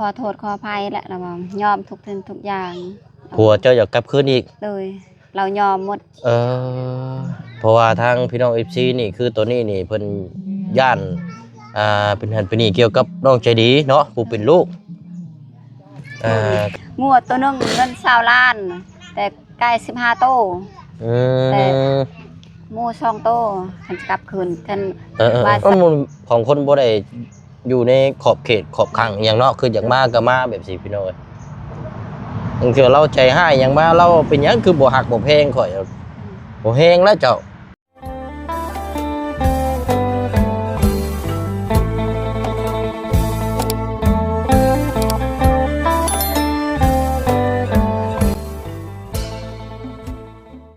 ຂໍໂທດຂໍອະໄພແຫຼະ ລາວວ່າຍອມທຸກສິ່ງທຸກຢ່າງ. ຜົວເຈົ້າຢາກກັບຄືນອີກ? ໂດຍ ລາວຍອມໝົດ. ເອີ ເພາະວ່າທາງພີ່ນ້ອງເອັຟຊີນີ້ ຄືຕອນນີ້ນີ້ເພິ່ນຢ້ານ ອ່າ ເປັນຫັ້ນເປັນນີ້ກ່ຽວກັບນ້ອງໃຈດີເນາະ ຜູ້ເປັນລູກ. ອ່າ ງົວໂຕໜຶ່ງເງິນຊາວລ້ານ ແຕ່ໄກ່ສິບຫ້າໂຕ. ອືມ ແຕ່ໝູສອງໂຕ ຄັນຈະກັບຄືນ ຄັນ ເອີ ເອີ ວ່າ ເອີ ມັນຂອງຄົນບໍ່ໄດ້ຢູ່ໃນຂອບເຂດຂອບຂັງອີ່ຫຍັງເນາະ ຄືຢາກມາກໍມາແບບຊີ້ພີ່ນ້ອງເອີຍ. ບາງເທື່ອລາວໃຈຮ້າຍຫຍັງມາ ລາວເປັນຫຍັງຄືບໍ່ຮັກບໍ່ແພງຂ້ອຍ ບໍ່ແຮງແລ້ວເຈົ້າ.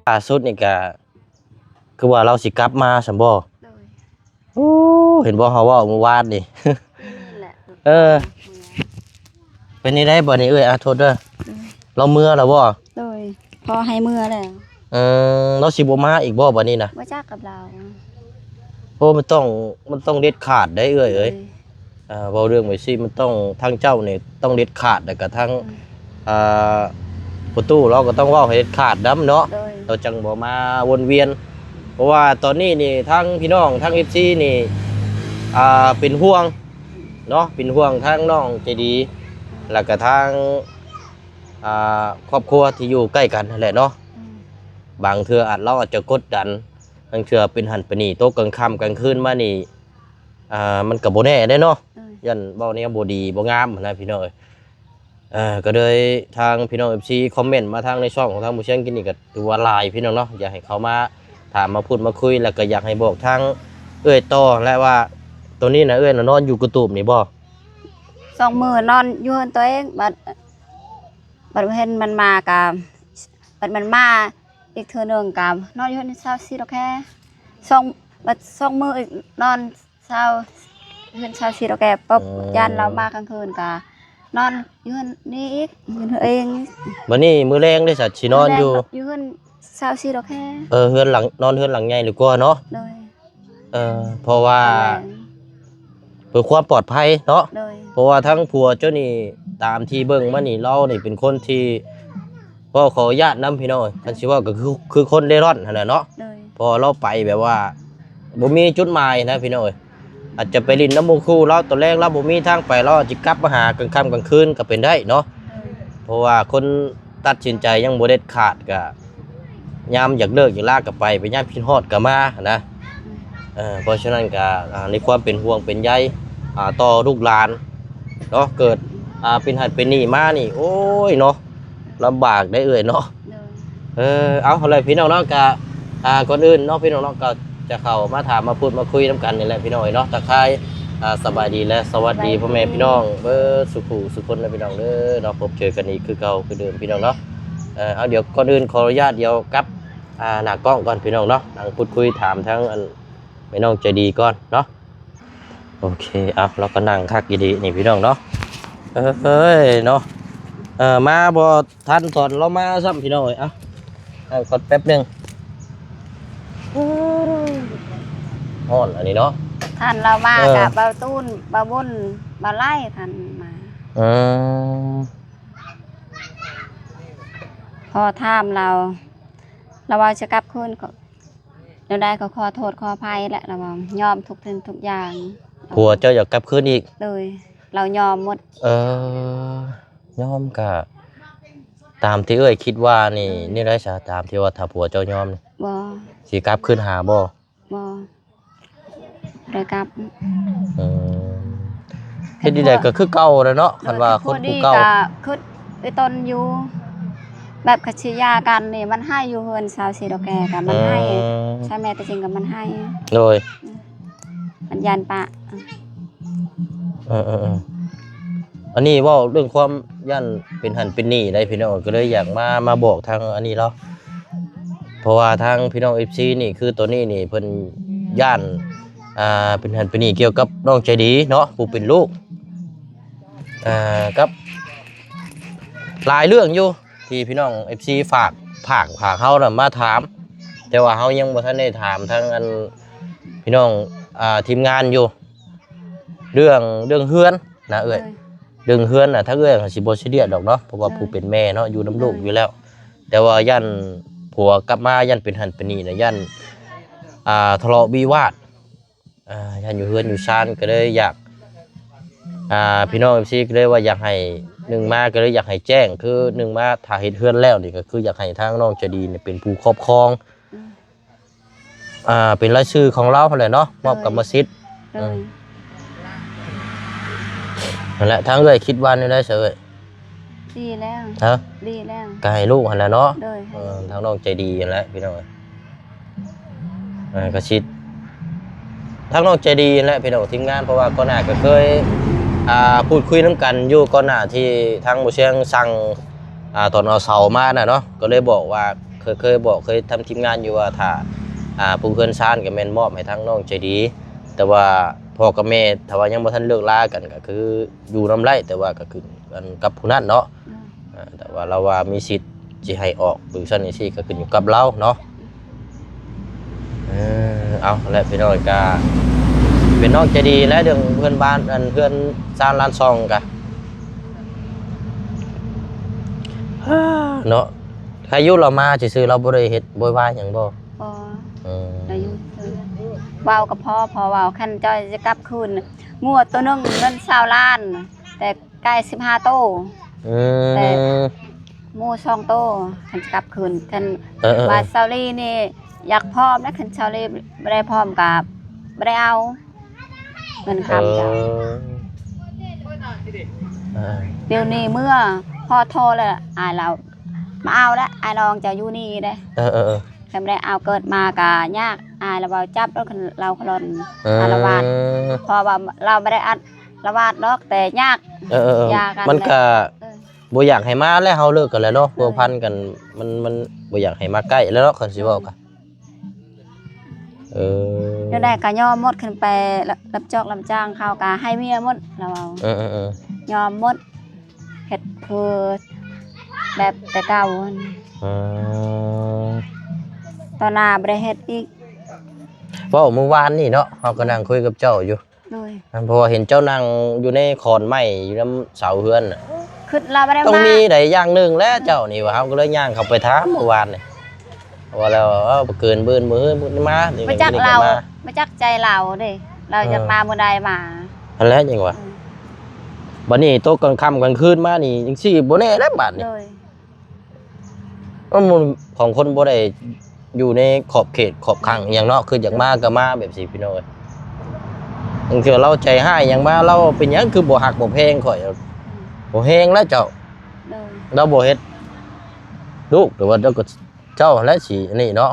ລ່າສຸດນີ້ກະ ຄືວ່າລາວຊິກັບມາຊັ້ນບໍ່? ໂດຍ. ໂອ້ ເຫັນບໍ່ ເຮົາເວົ້າມື້ວານນີ້. ນີ້ແຫຼະ ເອີ ເປັນຈັ່ງໃດບັດນີ້ເອື້ອຍ? ອາ ໂທດເດີ. ໂດຍ. ລາວເມືອແລ້ວບໍ່? ໂດຍ ພໍໃຫ້ເມືອແລ້ວ. ເອີ ລາວຊິບໍ່ມາອີກບໍ່ບັດນີ້ນະ? ບໍ່ຈັກກັບລາວ. ໂອ້ ມັນຕ້ອງ ມັນຕ້ອງເດັດຂາດໄດ໋ເອື້ອຍເອີຍ. ໂດຍ. ອ່າ ເວົ້າເລື່ອງໄປຊີ້ ມັນຕ້ອງ ທາງເຈົ້ານີ້ຕ້ອງເດັດຂາດ ແລ້ວກະທາງ ອືມ ອ່າ ພໍ່ຕູ້ລາວກໍຕ້ອງເວົ້າໃຫ້ເດັດຂາດນຳເນາະ. ໂດຍ. ລາວຈັ່ງບໍ່ມາວົນວຽນ ເພາະວ່າຕອນນີ້ນີ້ທາງພີ່ນ້ອງ ທາງເອັຟຊີນີ້ ອ່າ ເປັນຫ່ວງເນາະ ເປັນຫ່ວງທາງນ້ອງໃຈດີ ແລ້ວກະທາງ ອ່າ ຄອບຄົວທີ່ຢູ່ໃກ້ກັນຫັ້ນແຫຼະເນາະ. ອືມ ບາງເທື່ອອາດ ລາວອາດຈະກົດດັນ ບາງເທື່ອເປັນຫັ້ນເປັນນີ້ ຕົກກາງຄ່ຳກາງຄືນມານີ້ ອ່າ ມັນກໍບໍ່ແນ່ເດ້ເນາະ. ໂດຍ. ຢ້ານເວົ້າແນວບໍ່ດີບໍ່ງາມຫັ້ນນະພີ່ນ້ອງເອີຍ. ເອີ ກໍເລີຍທາງພີ່ນ້ອງເອັຟຊີຄອມເມັນມາທາງໃນຊ່ອງຂອງທາງຜູ້ຊຽງກິນນີ້ ກໍຖືວ່າຫຼາຍພີ່ນ້ອງເນາະ ຢາກໃຫ້ເຂົ້າມາຖາມມາພູດມາຄຸຍ ແລ້ວກໍຢາກໃຫ້ບອກທາງເອື້ອຍຕໍ່ແຫຼະວ່າ ຕອນນີ້ນະເອື້ອຍນະນອນຢູ່ກະຕູບນີ້ບໍ່? ສອງມື້ນອນຢູ່ເຮືອນຕົວເອງ ບັດ ບັດເຫັນມັນມາກະ ບັດມັນມາອີກເທື່ອໜຶ່ງກະນອນຢູ່ເຮືອນຊາວສີ່ດອກແຄ ສອງ ບັດສອງມື້ອີກນອນຊາວ ເຮືອນຊາວສີ່ດອກແຄ ປຶບ ອືມ ຢ້ານລາວມາກາງຄືນກະນອນຢູ່ເຮືອນນີ້ອີກ ຢູ່ເຮືອນເອງ. ບັດນີ້ມື້ແລງເດ້ ສັດຊິນອນຢູ່ ຢູ່ເຮືອນຊາວສີ່ດອກແຄ. ເອີ ເຮືອນຫຼັງ ນອນເຮືອນຫຼັງໃຫຍ່ດີກວ່າເນາະ. ໂດຍ. ເອີ ເພາະວ່າ ແມ່ນ ເພື່ອຄວາມປອດໄພເນາະ. ໂດຍ. ເພາະວ່າທາງຜົວເຈົ້ານີ້ ຕາມທີ່ເບິ່ງມານີ້ ລາວນີ້ເປັນຄົນທີ່ ເວົ້າຂໍອະນຸຍາດນຳພີ່ນ້ອງ ຄັນຊິເວົ້າກໍຄື ຄືຄົນເລ່ຮ່ອນຫັ້ນແຫຼະເນາະ. ໂດຍ. ເພາະວ່າລາວໄປແບບວ່າບໍ່ມີຈຸດໝາຍນະພີ່ນ້ອງເອີຍ ອາດຈະໄປຫຼິ້ນນຳໝູ່ຄູ່ລາວ ຕອນແລງລາວບໍ່ມີທາງໄປ ລາວອາດຈະກັບມາຫາກາງຄ່ຳກາງຄືນກໍເປັນໄດ້ເນາະ. ໂດຍ. ເພາະວ່າຄົນຕັດສິນໃຈຍັງບໍ່ເດັດຂາດ ກໍ ຍາມຢາກເລີກຢາກລາກໍໄປ ໄປຍາມຄິດຮອດກໍມານະ. ເອີ ເພາະສະນັ້ນກໍ ອ່າ ໃນຄວາມເປັນຫ່ວງເປັນໃຍ ອ່າ ຕໍ່ລູກຫຼານເນາະ ເກີດ ອ່າ ເປັນຫັ້ນເປັນນີ້ມານີ້ ໂອ້ຍເນາະ ລຳບາກໄດ໋ເອື້ອຍເນາະ. ໂດຍ. ເອີ ເອົາ ເອົາແຫຼະພີ່ນ້ອງເນາະ ກໍ ອ່າ ກ່ອນອື່ນເນາະ ພີ່ນ້ອງເນາະ ກໍຈະເຂົ້າມາຖາມມາພູດມາຄຸຍນຳກັນນີ້ແຫຼະພີ່ນ້ອງເອີຍເນາະ ທັກທາຍ ອ່າ ສະບາຍດີ ແລະ ສະຫວັດດີພໍ່ແມ່ພີ່ນ້ອງເບິດສູ່ຜູ້ສູ່ຄົນນະພີ່ນ້ອງເດີເນາະ. ພົບເຈີກັນອີກຄືເກົ່າຄືເດີມພີ່ນ້ອງເນາະ. ເອີ ເອົາ ດຽວກ່ອນອື່ນຂໍອະນຸຍາດ ດຽວກັບ ອ່າ ໜ້າກ້ອງກ່ອນພີ່ນ້ອງເນາະ ນັ່ງພູດຄຸຍຖາມທາງອັນແມ່ນ້ອງໃຈດີກ່ອນເນາະ. ໂອເຄ ເອົາ ລາວກໍນັ່ງຄັກອີ່ຫຼີນີ້ພີ່ນ້ອງເນາະ. ເອີຍເນາະ ເອີ ມາບໍ່ທັນຕອນລາວມາຊ້ຳພີ່ນ້ອງເອີຍ. ເອົາ ນັ່ງກ່ອນແປັບໜຶ່ງ. ຮ້ອນອັນນີ້ເນາະ ທ່ານລາວມາ ເອີ ກະເບົາຕູນ ເບົາບຸນ ເບົາໄຫຼທ່ານມາ. ອືມ ພໍຖາມລາວ ລາວວ່າຈະກັບຄືນ ແນວໃດກໍຂໍໂທດຂໍອະໄພແຫຼະ ລາວວ່າຍອມທຸກສິ່ງທຸກຢ່າງ. ຜົວເຈົ້າຢາກກັບຄືນອີກ? ໂດຍ ລາວຍອມໝົດ. ເອີ ຍອມກະຕາມທີ່ເອື້ອຍຄິດວ່ານີ້ ເອີ ແນວໃດຊະ ຕາມທີ່ວ່າຖ້າຜົວເຈົ້າຍອມນີ້ ບໍ່ ຊິກັບຄືນຫາບໍ່? ບໍ່ ໄດ້ກັບ. ອືມ ເຮັດຈັ່ງໃດກໍຄືເກົ່າແຫຼະເນາະ ຄັນວ່າຄົນຜູ້ເກົ່າ. ກໍຄິດໄປຕົນຢູ່ ແບບຄັນຊິຢ່າກັນນີ້ ມັນໃຫ້ຢູ່ເຮືອນຊາວສີ່ດອກແກກໍມັນໃຫ້. ອືມ ໃຊ່ແມ່ຕົວຈິງກໍມັນໃຫ້. ໂດຍ. ອືມ ມັນຢ້ານປະ. ເອີໆ ອັນນີ້ເວົ້າເລື່ອງຄວາມຢ້ານເປັນຫັ້ນເປັນນີ້ໄດ໋ພີ່ນ້ອງ ກໍເລີຍຢາກມາ ມາບອກທາງອັນນີ້ເນາະ ເພາະວ່າທາງພີ່ນ້ອງເອັຟຊີນີ້ ຄືຕອນນີ້ນີ້ເພິ່ນຢ້ານ ອ່າ ເປັນຫັ້ນເປັນນີ້ກ່ຽວກັບນ້ອງໃຈດີເນາະ ຜູ້ເປັນລູກ ອ່າ ກັບຫຼາຍເລື່ອງຢູ່ ທີ່ພີ່ນ້ອງເອັຟຊີຝາກ ຝາກ ຝາກເຮົານະມາຖາມ ແຕ່ວ່າເຮົາຍັງບໍ່ທັນໄດ້ຖາມທາງອັນ ພີ່ນ້ອງ ອ່າ ທີມງານຢູ່ ເລື່ອງ ເລື່ອງເຮືອນນະເອື້ອຍ. ໂດຍ. ເລື່ອງເຮືອນນະ ທາງເອື້ອຍກໍຊິບໍ່ຊີຣຽສດອກເນາະ ເພາະວ່າ ໂດຍ ຜູ້ເປັນແມ່ເນາະ ຢູ່ນຳລູກ ໂດຍ ຢູ່ແລ້ວ ແຕ່ວ່າຢ້ານຜົວກັບມາ ຢ້ານເປັນຫັ້ນເປັນນີ້ນະ ຢ້ານ ອ່າ ທະເລາະວິວາດ ອ່າ ຢ້ານຢູ່ເຮືອນຢູ່ຊານ ກໍເລີຍຢາກ ອ່າ ພີ່ນ້ອງເອັຟຊີ ກໍເລີຍວ່າຢາກໃຫ້ ໜຶ່ງມາກໍເລີຍຢາກໃຫ້ແຈ້ງ ຄືໜຶ່ງມາຖ້າເຮັດເຮືອນແລ້ວນີ້ ກໍຄືຢາກໃຫ້ທາງນ້ອງໃຈດີນີ້ເປັນຜູ້ຄອບຄອງ ອືມ ອ່າ ເປັນລາຍຊື່ຂອງລາວຫັ້ນແຫຼະເນາະ ໂດຍ ມອບກຳມະສິດ ໂດຍ ເອີ ນັ້ນແຫຼະ ທາງເອື້ອຍຄິດວ່າແນວໃດຊະເອື້ອຍ? ດີແລ້ວ ຮະ? ດີແລ້ວ ກໍໃຫ້ລູກຫັ້ນແຫຼະເນາະ ໂດຍ ເອີ ໃຫ້ລູກ ທາງນ້ອງໃຈດີຫັ້ນແຫຼະ ພີ່ນ້ອງເອີຍ ເອີ ກໍຊິ ທາງນ້ອງໃຈດີຫັ້ນແຫຼະ ພີ່ນ້ອງ ທີມງານ ເພາະວ່າກ່ອນໜ້າກໍເຄີຍ ອ່າ ພູດຄຸຍນຳກັນຢູ່ ກ່ອນໜ້າທີ່ທາງບໍ່ຊຽງສັ່ງ ອ່າ ຕອນເອົາເສົາມານະເນາະ ກໍເລີຍບອກວ່າ ເຄີຍ ເຄີຍບອກ ເຄີຍທຳທີມງານຢູ່ວ່າ ຖ້າ ອ່າ ປູເຮືອນຊານກໍແມ່ນມອບໃຫ້ທາງນ້ອງໃຈດີ ແຕ່ວ່າພໍ່ກັບແມ່ ຖ້າວ່າຍັງບໍ່ທັນເລີກລາກັນ ກໍຄືຢູ່ນຳໄດ້ ແຕ່ວ່າກໍຂຶ້ນກັນກັບຜູ້ນັ້ນເນາະ ອືມ ອ່າ ແຕ່ວ່າລາວວ່າມີສິດຊິໃຫ້ອອກ ຫຼືຊັ້ນຈັ່ງຊີ້ ກໍຂຶ້ນຢູ່ກັບລາວເນາະ ເອີ ເອົາແຫຼະ ພີ່ນ້ອງ ກໍເປັນນ້ອງໃຈດີແຫຼະ ເລື່ອງເຮືອນບ້ານ ອັນ ເຮືອນຊານລານຊ່ອງກະ ເນາະ ໃຫ້ຢູ່ລາວມາຊື່ໆ ລາວບໍ່ໄດ້ເຮັດໂວຍວາຍຫຍັງບໍ່? ບໍ່ ອືມ ລາວຢູ່ຊື່ ເວົ້າກັບພໍ່ ພໍ່ເວົ້າ ຄັນເຈົ້າຈະກັບຄືນ ງົວໂຕໜຶ່ງເງິນຊາວລ້ານ ແຕ່ໄກ່ສິບຫ້າໂຕ ອືມ ແຕ່ໝູສອງໂຕ ຄັນຈະກັບຄືນ ຄັນ ເອີໆໆ ວ່າຊາວລີນີ້ຢາກພ້ອມນະ ຄັນຊາວລີບໍ່ໄດ້ພ້ອມກໍບໍ່ໄດ້ເອົາ ເງິນຄຳເຈົ້າ ເອີ ດຽວນີ້ເມື່ອພໍໂທແລ້ວ ອ້າຍລາວມາເອົາແລ້ວ ອ້າຍນ້ອງເຈົ້າຢູ່ນີ້ເດ້ ເອີໆໆ ຄັນບໍ່ໄດ້ເອົາ ເກີດມາກໍຍາກ ອ້າຍລາວເວົ້າຈັບໂລດ ລາວຄະລ່ອນ ເອີ ອາລະວາດ ເພາະວ່າລາວບໍ່ໄດ້ອາລະວາດດອກ ແຕ່ຍາກ ເອີໆໆ ຢາກັນ ມັນກໍ ເອີ ບໍ່ຢາກໃຫ້ມາແລ້ວ ເຮົາເລີກກັນແລ້ວເນາະ ເອີ ພົວພັນກັນ ມັນ ມັນບໍ່ຢາກໃຫ້ມາໃກ້ແລ້ວເນາະ ຄັນຊິເວົ້າກໍ ເອີ ເອີ ແນວໃດກໍຍອມໝົດ ຂຶ້ນໄປ ລ- ຮັບຈອກຮັບຈ້າງເຂົາກໍໃຫ້ເມຍໝົດ ລາວເວົ້າ ເອີໆໆ ຍອມໝົດ ເຮັດຄືແບບແຕ່ເກົ່າຫັ້ນ ອືມ ຕໍ່ໜ້າບໍ່ໄດ້ເຮັດອີກ ເວົ້າມື້ວານນີ້ເນາະ ເຮົາກໍນັ່ງຄຸຍກັບເຈົ້າຢູ່ ໂດຍ ເພາະວ່າເຫັນເຈົ້ານັ່ງຢູ່ໃນຂອນໄມ້ຢູ່ນຳເສົາເຮືອນນະ ຄຶດລາວບໍ່ໄດ້ ຕ້ອງ ມາ ມີໃດຢ່າງໜຶ່ງແຫຼະ ເຈົ້ານີ້ວ່າ ເຮົາກໍເລີຍຍ່າງເຂົ້າໄປຖາມມື້ວານນີ້ ວ່າແລ້ວ ເອີ ບໍ່ເກີນມື້ອື່ນມື້ມາ ບໍ່ຈັກລາວ ມາ ບໍ່ຈັກໃຈລາວເດ້ ລາວ ເອີ ຢາກມາມື້ໃດມາ ຫັ້ນແຫຼະ ຈັ່ງວ່າ ອືມ ບັດນີ້ຕົກກາງຄ່ຳກາງຄືນມານີ້ ຈັ່ງຊີ້ບໍ່ແນ່ແລ້ວບາດນີ້ ໂດຍ ເອີ ຂອງຄົນບໍ່ໄດ້ຢູ່ໃນຂອບເຂດຂອບຂັງອີ່ຫຍັງເນາະ ຄືຢາກມາກໍມາແບບຊີ້ ພີ່ນ້ອງເອີຍ ບາງເທື່ອລາວໃຈຮ້າຍຫຍັງມາ ລາວເປັນຫຍັງຄືບໍ່ຮັກບໍ່ແພງຂ້ອຍ ອືມ ບໍ່ແຮງແລ້ວເຈົ້າ ໂດຍ ລາວບໍ່ເຮັດລູກ ແຕ່ວ່າລາວກໍ ເຈົ້າຫັ້ນແຫຼະຊິອັນນີ້ເນາະ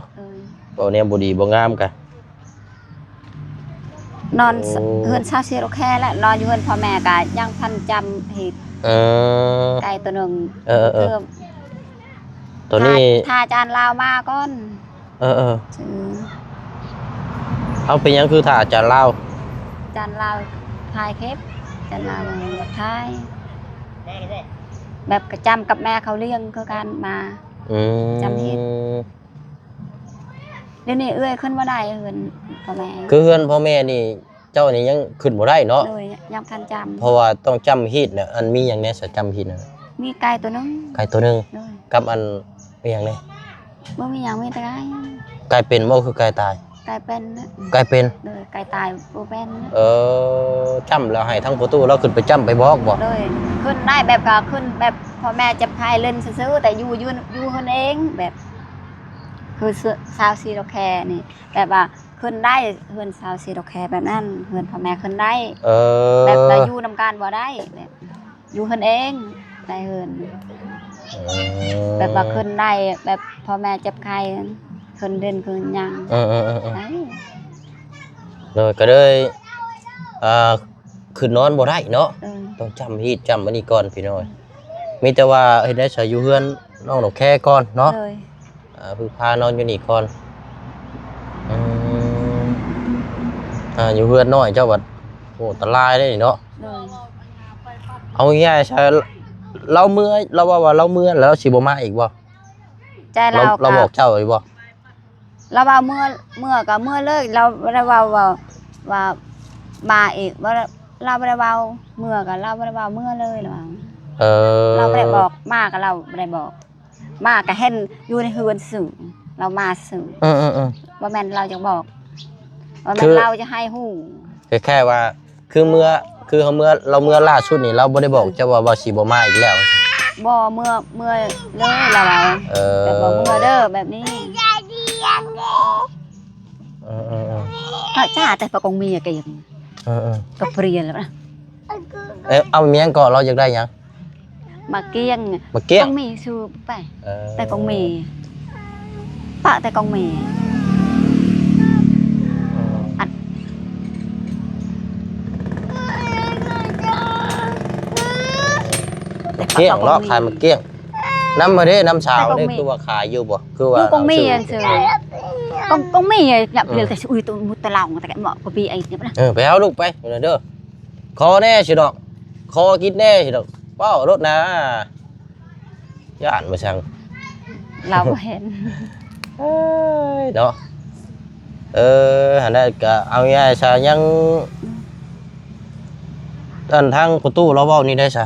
ໂດຍ ເວົ້າແນວບໍ່ດີບໍ່ງາມກະ ນອນ ໂອ້ ເຮືອນຊາວຊີໂຣແຄແຫຼະ ນອນຢູ່ເຮືອນພໍ່ແມ່ກະຍັງພັນຈຳເຮັດ ເອີ ໄກ່ໂຕໜຶ່ງ ເອີໆໆ ເອີ ໂຕນີ້ ຖ້າ ຖ້າອາຈານລາວມາກ່ອນ ເອີໆ ເອີ ເອົາ ເປັນຫຍັງຄືຖ້າອາຈານລາວ ອາຈານລາວຖ່າຍຄລິບ ອາຈານລາວບໍ່ຢາກຖ່າຍ ແບບກະຈຳກັບແມ່ເຂົາລ້ຽງຄືກັນມາ ອືມ ຈຳເຮັດ ດຽວນີ້ເອື້ອຍຂຶ້ນບໍ່ໄດ້ເຮືອນພໍ່ແມ່ ຄືເຮືອນພໍ່ແມ່ນີ້ ເຈົ້ານີ້ຍັງຂຶ້ນບໍ່ໄດ້ເນາະ ໂດຍ ຍັງທັນຈຳ ເພາະວ່າຕ້ອງຈຳຮີດນະ ອັນມີຫຍັງແດ່ສະຈຳຮີດນະ ມີໄກ່ໂຕໜຶ່ງ ໄກ່ໂຕໜຶ່ງ ໂດຍ ກັບອັນ ມີຫຍັງແດ່ ບໍ່ມີຫຍັງ ມີແຕ່ໄກ່ ໄກ່ເປັນບໍ່ ຄືໄກ່ຕາຍ ໄກ່ເປັນນະ ໄກ່ເປັນ ໂດຍ ໄກ່ຕາຍບໍ່ເປັນນະ ເອີ ຈຳແລ້ວໃຫ້ທາງພໍ່ຕູ້ລາວຂຶ້ນໄປຈຳໄປບອກບໍ່ ໂດຍ ຂຶ້ນໄດ້ແບບກະຂຶ້ນແບບພໍ່ແມ່ເຈັບໄຂ້ຫຼິ້ນຊື່ໆ ແຕ່ຢູ່ ຢູ່ ຢູ່ເຮືອນເອງ ແບບ ຄືຊາວຊີໂຣແຄນີ້ ແບບວ່າຂຶ້ນໄດ້ເຮືອນຊາວຊີໂຣແຄແບບນັ້ນ ເຮືອນພໍ່ແມ່ຂຶ້ນໄດ້ ເອີ ແບບວ່າຢູ່ນຳກັນບໍ່ໄດ້ ແບບຢູ່ເຮືອນເອງ ໄດ້ເຮືອນ ອືມ ແບບວ່າຂຶ້ນໄດ້ ແບບພໍ່ແມ່ເຈັບໄຂ້ ຂຶ້ນຫຼິ້ນຂຶ້ນຫຍັງ ເອີໆໆໆ ໄດ້ ໂດຍ ກໍເລີຍ ອ່າ ຂຶ້ນນອນບໍ່ໄດ້ເນາະ ເອີ ຕ້ອງຈຳຮີດຈຳອັນນີ້ກ່ອນ ພີ່ນ້ອງ ມີແຕ່ວ່າເຮັດໄດ້ໃສ ຢູ່ເຮືອນນ້ອງດອກແຄກ່ອນເນາະ ໂດຍ ອ່າ ຄືພານອນຢູ່ນີ້ກ່ອນ ອືມ ອ່າ ຢູ່ເຮືອນນ້ອຍເຈົ້າບັດ ໂອ້ ອັນຕະລາຍເດ້ນີ້ເນາະ ໂດຍ ເອົາງ່າຍໆຊະ ລາວເມືອ ລາວເວົ້າວ່າລາວເມືອແລ້ວ ລາວຊິບໍ່ມາອີກບໍ່? ໃຈລາວ ລາວ ລາວບອກເຈົ້າຢູ່ບໍ່? ລາວວ່າເມືອ ເມືອກໍເມືອເລີຍ ລາວບໍ່ໄດ້ເວົ້າວ່າ ວ່າມາອີກ ວ່າ ລາວບໍ່ໄດ້ເວົ້າ ເມືອກໍລາວບໍ່ໄດ້ເວົ້າ ເມືອເລີຍລະວ່າ. ເອີ ລາວບໍ່ໄດ້ບອກ ມາກໍລາວບໍ່ໄດ້ບອກ ມາກໍເຫັນຢູ່ໃນເຮືອນຊື່ ລາວມາຊື່. ເອີໆໆ ບໍ່ແມ່ນລາວຈະບອກ ບໍ່ແມ່ນ ຄື ລາວຈະໃຫ້ຮູ້ ຄ້າຍໆວ່າ ຄືເມືອ ຄືເຮົາເມືອ ລາວເມືອລ່າສຸດນີ້ ລາວບໍ່ໄດ້ບອກ ເອີ ເຈົ້າວ່າ ວ່າຊິບໍ່ມາອີກແລ້ວ? ບໍ່ ເມືອ ເມືອເລີຍລາວວ່າ. ເອີ ແບບບໍ່ເມືອເດີ ແບບນີ້. ເອີໆໆ ພະຈ້າ ແຕ່ປະກົງເມຍກໍຍັງ ເອີໆ ກໍເປຍແລ້ວນະ. ເອີ ເອົາ ມີຫຍັງເກາະ ລາວຢາກໄດ້ຫຍັງ? ໝາກກ້ຽງ ໝາກກ້ຽງ ກົງເມຊື້ໄປ. ເອີ ແຕ່ກົງເມ ປະແຕ່ກົງເມ. ເອີ ອັນ ໝາກກ້ຽງເນາະ ຂາຍໝາກກ້ຽງ. ນຳມາເດ້ ນຳສາວເດ້ ແຕ່ກົງເມ ຄືວ່າຂາຍຢູ່ບໍ່? ຄືວ່າ ຢູ່ກົງເມ ເອົາຊື້ ອັນເຊີ ກົງ ກົງເມ ຢ່າ ເອີ ເລີຍ ແຕ່ ອຸ້ຍ ໂຕມຸດຕະລອງ ແຕ່ເກະເໝາະ ກໍປີໄອ້ນີ້ນະ. ເອີ ໄປເອົາລູກໄປ ເດີ ຂໍແດ່ຊິດອກ ຂໍກິນແດ່ຊິດອກ ເວົ້າໂລດນາ ຢ້ານບໍ່ຊ່າງ ລາວບໍ່ເຫັນ. ເອີຍ ເນາະ ເອີ ຫັ້ນແຫຼະ ກະເອົາງ່າຍຊະ ຍັງ ອືມ ອັນທາງພໍ່ຕູ້ລາວເວົ້ານີ້ໄດ້ຊະ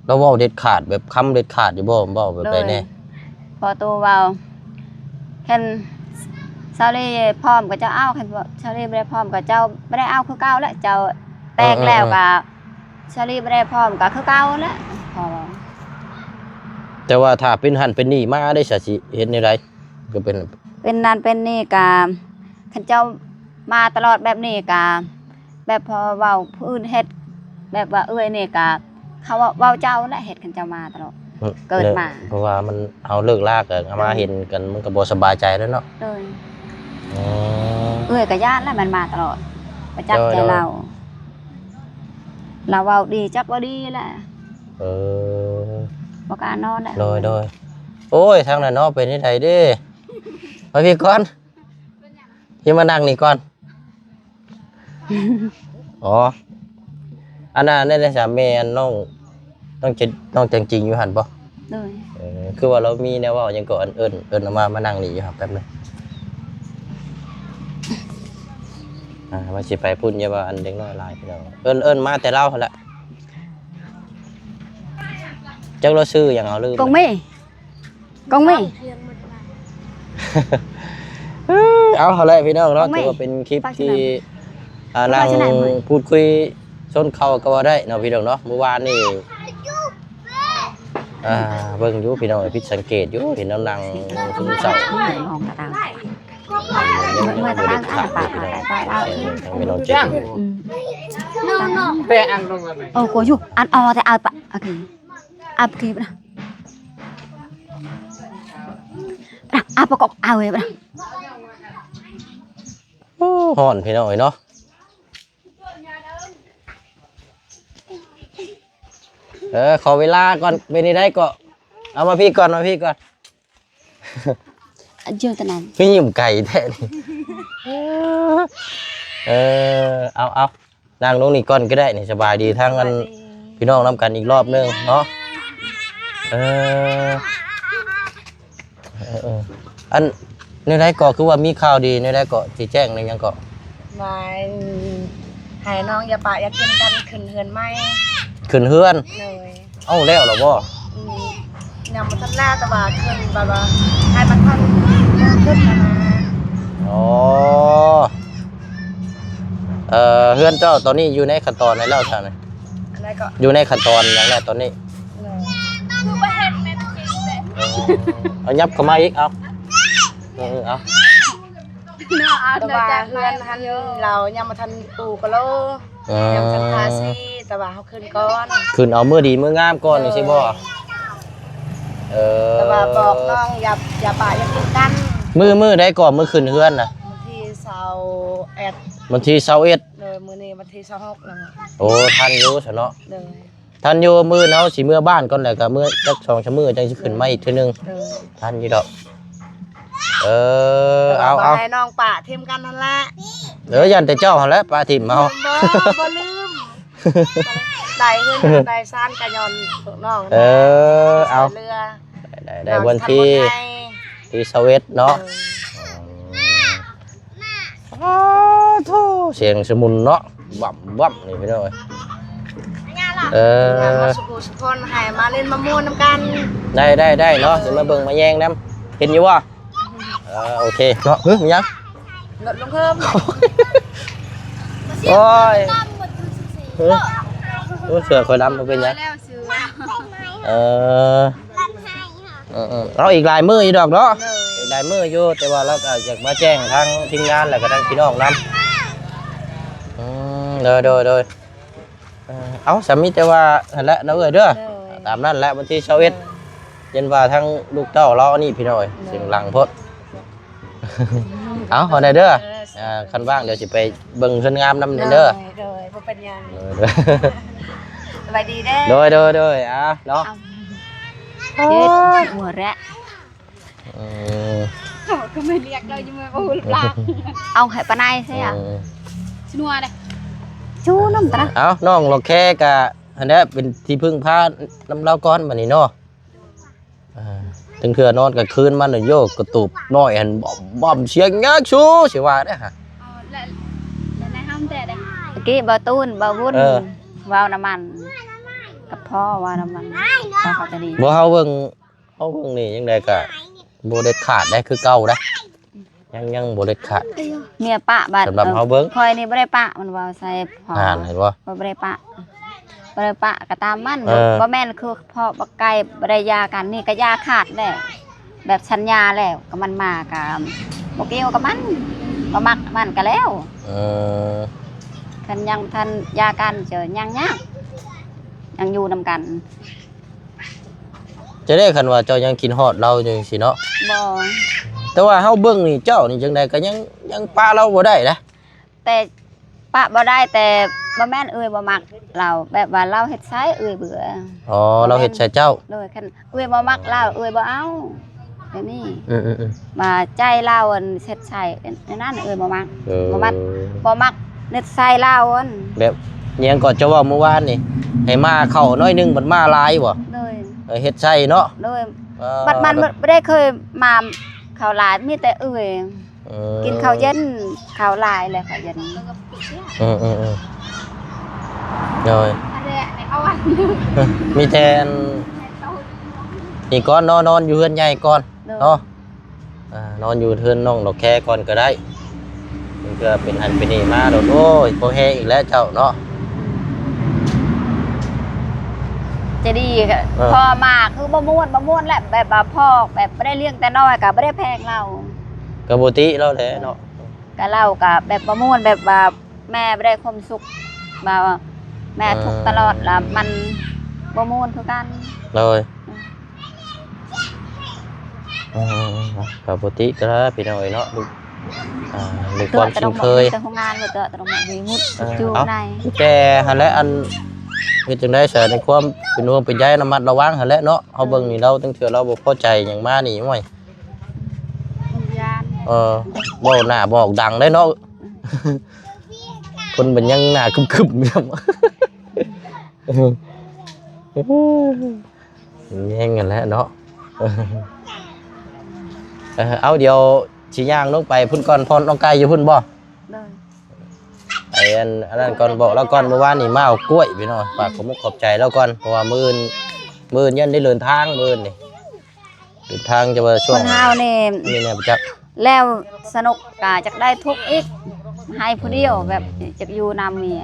ລາວເວົ້າເດັດຂາດ ແບບຄຳເດັດຂາດຢູ່ບໍ່? ເວົ້າແບບໃດແດ່? ໂດຍ ພໍ່ຕູ້ເວົ້າ ຄັນສາວລີພ້ອມກໍເຈົ້າເອົາ ຄັນສາວລີບໍ່ໄດ້ພ້ອມກໍເຈົ້າບໍ່ໄດ້ເອົາຄືເກົ່າແຫຼະ ເຈົ້າແຕກແລ້ວກໍ ເອີໆໆ ສາວລີບໍ່ໄດ້ພ້ອມກໍຄືເກົ່າແຫຼະ ພໍ່ເວົ້າ. ແຕ່ວ່າຖ້າເປັນຫັ້ນເປັນນີ້ມາເດ້ ສາວຊິເຮັດແນວໃດ? ກໍເປັນ ເປັນນັ້ນເປັນນີ້ກໍ ຄັນເຈົ້າມາຕະຫຼອດແບບນີ້ກໍ ແບບພໍເວົ້າຜູ້ອື່ນເຮັດ ແບບວ່າເອື້ອຍນີ້ກະ ເຂົາເວົ້າ ເວົ້າເຈົ້າແຫຼະເຮັດ ຄັນເຈົ້າມາຕະຫຼອດ ເອີ ເກີດມາ ເພາະວ່າມັນ ເຮົາເລີກລາກະມາເຫັນກັນ ມັນກະບໍ່ສະບາຍໃຈແລ້ວເນາະ. ໂດຍ ເອີ ເອື້ອຍກະຢ້ານແຫຼະ ມັນມາຕະຫຼອດ ປະຈັກໃຈລາວ ລາວເວົ້າດີຈັກບໍ່ດີແຫຼະ. ເອີ ບໍ່ກ້ານອນແຫຼະ. ໂດຍ ໂດຍ ໂອ້ຍ ທາງນັ້ນເນາະ ເປັນຈັ່ງໃດເດ້? ມາພີ້ກ່ອນ ຊິມານັ່ງນີ້ກ່ອນ. ອໍ ອັນນັ້ນ ອັນນັ້ນຊະ ແມ່ອັນນ້ອງ ນ້ອງເຈັດ ນ້ອງແຕງຈິງຢູ່ຫັ້ນບໍ່? ໂດຍ ເອີ ຄືວ່າລາວມີແນວເວົ້າຫຍັງກໍ ອັນ ເອີ້ນ ເອີ້ນເອົາມາ ມານັ່ງນີ້ຢູ່ຫັ້ນແປັບໜຶ່ງ. ອ່າ ວ່າຊິໄປພຸ້ນ ຢ່າວ່າອັນເດັກນ້ອຍຫຼາຍ ພີ່ນ້ອງ ເອີ້ນ ເອີ້ນມາແຕ່ລາວຫັ້ນແຫຼະ. ຈັກລາວຊື່ຫຍັງ ເຮົາລືມ ກົງເມ. ກົງເມ ເອົາຫັ້ນແຫຼະພີ່ນ້ອງເນາະ ຖືວ່າເປັນຄລິບທີ່ ອ່າ ນັ່ງພູດຄຸຍຊົນເຜົ່າກໍວ່າໄດ້ເນາະພີ່ນ້ອງເນາະ. ມື້ວານນີ້ ອ່າ ເບິ່ງຢູ່ພີ່ນ້ອງ ຜິດສັງເກດຢູ່ ເຫັນລາວນັ່ງຊຶມເສົ້າ ເມື່ອຍຕາຕັ້ງ ອ່າ ປາກ ປາກ ປາກ ປາກ ອືມ ແປອັນລົງມາ ໂອ້ ກົວຢູ່ ອັນ ອໍ ແຕ່ເອົາປະ ໂອເຄ ອັບຄລິບນະ ນະ ອັບປະກອບເອົາເວີຍນະ. ໂອ້ ຮ້ອນພີ່ນ້ອງເອີຍເນາະ. ເອີ ຂໍເວລາກ່ອນ ເປັນຈັ່ງໃດເກາະ ເອົາມາພີ້ກ່ອນ ມາພີ້ກ່ອນ. ຢູ່ຕະນັ້ນ ຄືຍິ້ມໄກແທ້ນີ້. ເອີ ເອົາ ເອົາ ນັ່ງລົງນີ້ກ່ອນກໍໄດ້ນີ້. ສະບາຍດີທາງອັນ ສະບາຍດີ ພີ່ນ້ອງນຳກັນອີກລອບໜຶ່ງເນາະ. ເອີ ເອີ ເອີ ອັນ ແນວໃດກໍຄືວ່າມີຂ່າວດີ ແນວໃດກໍຊິແຈ້ງແນວຫຍັງກໍ? ວ່າໃຫ້ນ້ອງຢ່າປະຢ່າຖິ້ມກັນ ຂຶ້ນເຮືອນໃໝ່ ຂຶ້ນເຮືອນ. ໂດຍ. ເອົ້າ ແລ້ວລະບໍ່? ອືມ ຍັງບໍ່ທັນແລ້ວ ແຕ່ວ່າຂຶ້ນແບບວ່າໃຫ້ມັນທັນເລີ່ມຂຶ້ນນະ. ອໍ ເອີ ເຮືອນເຈົ້າຕອນນີ້ຢູ່ໃນຂັ້ນຕອນໃດແລ້ວຊະນີ້? ອັນໃດກໍ? ຢູ່ໃນຂັ້ນຕອນຫຍັງແລ້ວຕອນນີ້? ໂດຍ. ເອີ ເອົາ ຫຍັບເຂົ້າມາອີກ ເອົາ ເອີ ເອົາ. ແຕ່ວ່າເຮືອນຫັ້ນລາວຍັງບໍ່ທັນປູກະໂລ ເອີ ຍັງບໍ່ທັນທາສີ ແຕ່ວ່າເຮົາຂຶ້ນກ່ອນ ຂຶ້ນເອົາມື້ດີມື້ງາມກ່ອນ ເອີ ຈັ່ງຊີ້ບໍ່? ເອີ ແຕ່ວ່າບອກນ້ອງຢ່າ ຢ່າປະຢ່າຖິ້ມກັນ. ມື້ ມື້ໃດກໍມື້ຂຶ້ນເຮືອນນະ? ວັນທີຊາວເອັດ ວັນທີຊາວເອັດ. ໂດຍ. ມື້ນີ້ວັນທີຊາວຫົກແລ້ວ. ໂອ້ ທັນຢູ່ຊະເນາະ. ໂດຍ. ທັນຢູ່ ມື້ອື່ນເຮົາຊິເມືອບ້ານກ່ອນ ແລ້ວກໍເມືອຈັກສອງສາມມື້ ຈັ່ງຊິຂຶ້ນມາອີກເທື່ອໜຶ່ງ. ເອີ ທັນຢູ່ດອກ. ເອີ ເອົາ ເອົາ ໃຫ້ນ້ອງປະຖິ້ມກັນຫັ້ນແຫຼະ. ເອີ ຢ້ານແຕ່ເຈົ້າຫັ້ນແຫຼະປະຖິ້ມເຮົາ. ບໍ່ ບໍ່ລືມ. ໄດ້ເຮືອນໄດ້ຊານກໍຍ້ອນພວກນ້ອງ. ເອີ ເອົາ ຊ່ວຍເຫຼືອ. ໄດ້ ໄດ້ ວັນທີ ທີຊາວເອັດເນາະ. ເອີ ອືມ ອ້າໂທ້ ສຽງສະໝຸນເນາະ ບັ້ມໆ ນີ້ພີ່ນ້ອງເອີຍ. ເອີ ມາສຸຂູສຸຄົນ ໃຫ້ມາຫຼິ້ນມາມ່ວນນຳກັນ. ໄດ້ ໄດ້ ໄດ້ເນາະ ຊິມາເບິ່ງມາແຍງນຳ. ເຫັນຢູ່ບໍ່? ເອີ ໂອເຄເນາະ. ຫຶ ມີຫຍັງ? ລົດລົງເພີ່ມ. ໂອ້ຍ ຫຶ ໂອ້ ເສື້ອຂ້ອຍດຳ ບໍ່ເປັນຫຍັງ. ເອີ ເອີ ເອີ ເອົາອີກຫຼາຍມື້ຢູ່ດອກເນາະ. ໂດຍ ອີກຫຼາຍມື້ຢູ່ ແຕ່ວ່າລາວກໍຢາກມາແຈ້ງທາງທີມງານ ແລ້ວກໍທາງພີ່ນ້ອງນຳ. ອືມ ໂດຍ ໂດຍ ໂດຍ. ເອີ ເອົາ ສຳມີແຕ່ວ່າຫັ້ນແຫຼະເນາະເອື້ອຍເດີ. ໂດຍ ຕາມນັ້ນແຫຼະ ວັນທີຊາວເອັດ ໂດຍ ເຫັນວ່າທາງລູກເຕົ້າລາວອັນນີ້ພີ່ນ້ອງເອີຍ ໂດຍ ສຽງດັງໂພດ. ເອົາ ຂໍແດ່ເດີ. ໂດຍ ອ່າ ຄັນວ່າງດຽວຊິໄປເບິ່ງເຮືອນງາມນຳແດ່ເດີ. ໂດຍ ໂດຍ ບໍ່ເປັນຫຍັງ. ໂດຍ ໂດຍ ສະບາຍດີເດີ. ໂດຍ ໂດຍ ໂດຍ ອ່າ ເນາະ. ເຮັດຫົວແລະ ອືມ ໂອ້ ກໍແມ່ນລຽກລາວຢູ່ ແມ່ນບໍ່ຮູ້ລາວ. ເອົາໃຫ້ປານໃດໃຊ່ອະ? ອືມ ຊິນົວເດ້ ຊູນ້ຳຕາ. ເອົ້າ ນ້ອງລອກແຄກະຫັ້ນແຫຼະ ເປັນທີ່ເພິ່ງພານຳລາວກ່ອນບັດນີ້ເນາະ. ອ່າ ເຖິງເທື່ອນອນກາງຄືນມານີ້ ໂຍກກະຕູບນ້ອຍຫັ້ນ ບອມໆ ສຽງຫຍັງຊູຊິວ່າເດ້. ເອົາ ແລ້ວ ແລ້ວໃນຫ້ອງແຕ່ໃດ? ຕະກີ້ບ່າວຕູນ ບ່າວວຸ້ນ ເອີ ເວົ້ານຳມັນ ກັບພໍ່ເວົ້ານຳມັນ ພໍ່ເຂົາຈະດີ. ບໍ່ ເຮົາເບິ່ງ ເຮົາເບິ່ງນີ້ຈັ່ງໃດກໍບໍ່ເດັດຂາດໄດ໋ ຄືເກົ່າໄດ໋ ຍັງ ຍັງບໍ່ເດັດຂາດ. ເມຍປະບາດ ສຳລັບເຮົາເບິ່ງ ຂ້ອຍນີ້ບໍ່ໄດ້ປະ ມັນເວົ້າໃສ່ພໍ່. ອ່ານ ເຫັນບໍ່? ບໍ່ ບໍ່ໄດ້ປະ ບໍ່ໄດ້ປະກໍຕາມມັນ. ເອີ ບໍ່ແມ່ນຄືພໍ່ບັກໄກ່ບໍ່ໄດ້ຢ່າກັນ ນີ້ກໍຢ່າຂາດແລ້ວ ແບບສັນຍາແລ້ວ ກໍມັນມາກໍບໍ່ກ່ຽວກັບມັນ ບໍ່ມັກມັນກໍແລ້ວ. ເອີ ຄັນຍັງບໍ່ທັນຢ່າກັນ ຈະຍັງຍາກ ຍັງຢູ່ນຳກັນ. ຈະໄດ້ ຄັນວ່າເຈົ້າຍັງຄິດຮອດລາວຢູ່ຈັ່ງຊີ້ເນາະ? ບໍ່ ແຕ່ວ່າເຮົາເບິ່ງນີ້ ເຈົ້ານີ້ຈັ່ງໃດກໍຍັງ ຍັງປະລາວບໍ່ໄດ້ນະ. ແຕ່ປະບໍ່ໄດ້ ແຕ່ບໍ່ແມ່ນເອື້ອຍບໍ່ມັກລາວ ແບບວ່າລາວເຮັດໃສ່ເອື້ອຍເບື່ອ. ອໍ ລາວເຮັດໃສ່ເຈົ້າ. ໂດຍ ຄັນເອື້ອຍບໍ່ມັກລາວ ເອື້ອຍບໍ່ເອົາ ແບບນີ້. ອືມໆໆ ວ່າໃຈລາວອັນເຮັດໃສ່ອັນນັ້ນ ເອື້ອຍບໍ່ມັກ. ເອີ ບໍ່ມັກ ບໍ່ມັກນິດໄສລາວຫັ້ນ. ແບບຫຍັງກໍເຈົ້າເວົ້າມື້ວານນີ້ ໃຫ້ມາເຂົ້າໜ້ອຍໜຶ່ງ ບັດມາຫຼາຍບໍ່? ໂດຍ ເອີ ເຮັດໃສ່ເນາະ. ໂດຍ ເອີ ບັດມັນບໍ່ ບໍ່ໄດ້ເຄີຍມາເຂົ້າຫຼາຍ ມີແຕ່ເອື້ອຍ. ເອີ ກິນເຂົ້າເຢັນ ເຂົ້າຫຼາຍແລ້ວເຂົ້າເຢັນ. ເອີໆໆ ໂດຍ ມີແຕ່ອັນນີ້ກ່ອນເນາະ ນອນຢູ່ເຮືອນໃຫຍ່ກ່ອນ. ໂດຍ ເນາະ ອ່າ ນອນຢູ່ເຮືອນນ້ອງດອກແຄກ່ອນກໍໄດ້ ມັນກໍເປັນຫັ້ນເປັນນີ້ມາໂລດ. ໂອ້ຍ ພໍແຮງອີກແລ້ວເຈົ້າເນາະ ຈະດີ. ເອີ ພໍມາຄືບໍ່ມ່ວນ ບໍ່ມ່ວນແຫຼະ ແບບວ່າພໍແບບບໍ່ໄດ້ລ້ຽງແຕ່ນ້ອຍກໍບໍ່ໄດ້ແພງລາວ ກໍບໍ່ຕິລາວແຫຼະເນາະ. ກໍລາວກໍແບບບໍ່ມ່ວນ ແບບວ່າແມ່ບໍ່ໄດ້ຄວາມສຸກ ວ່າແມ່ທຸກຕະຫຼອດ ລະມັນບໍ່ມ່ວນຄືກັນ. ໂດຍ ເອີ ເອີ ເອີ ກໍບໍ່ຕິກໍລະ ພີ່ນ້ອງເອີຍເນາະ ລູກ ອ່າ ໃນຄວາມຄຸ້ນເຄີຍ ແຕ່ໂຮງງານ ແຕ່ໂຮງງານ ແຕ່ ເອີ ຢູ່ໃນ ແຕ່ຫັ້ນແຫຼະ ອັນ ເຮັດຈັ່ງໃດຊະ ໃນຄວາມເປັນຫ່ວງເປັນໃຍ ລະມັດລະວັງຫັ້ນແຫຼະເນາະ. ເຮົາເບິ່ງນີ້ລາວ ເອີ ຕັ້ງເທື່ອລາວບໍ່ພໍໃຈຫຍັງມານີ້ ໂອ້ຍ ຢ້ານ ເອີ ເວົ້າໜ້າບອກດັງເດ້ເນາະ. ເອີ ຄົນມັນຍັງໜ້າຄຶມໆ ແຍງກັນແຫຼະເນາະ. ເອີ ເອົາ ດຽວຊິຍ່າງລົງໄປພຸ້ນກ່ອນ ພອນນ້ອງໄກ່ຢູ່ພຸ້ນບໍ່? ໂດຍ ໄປອັນ ອັນນັ້ນກ່ອນ ບອກລາວກ່ອນ ມື້ວານນີ້ມາເອົາກ້ວຍພີ່ນ້ອງ. ຝາກຂອບມຸກຂອບໃຈລາວກ່ອນ ເພາະວ່າມື້ອື່ນ ມື້ອື່ນຍັງໄດ້ເດີນທາງ ມື້ອື່ນນີ້ ເດີນທາງຈະວ່າຊ່ວງ ຄົນເຮົານີ້ ນີ້ແນ່ບໍ່ຈັກ ແລ້ວສະໜຸກກະຈັກໄດ້ທຸກອີກ ໃຫ້ຜູ້ດຽວ ອືມ ແບບຈັກຢູ່ນຳເມຍ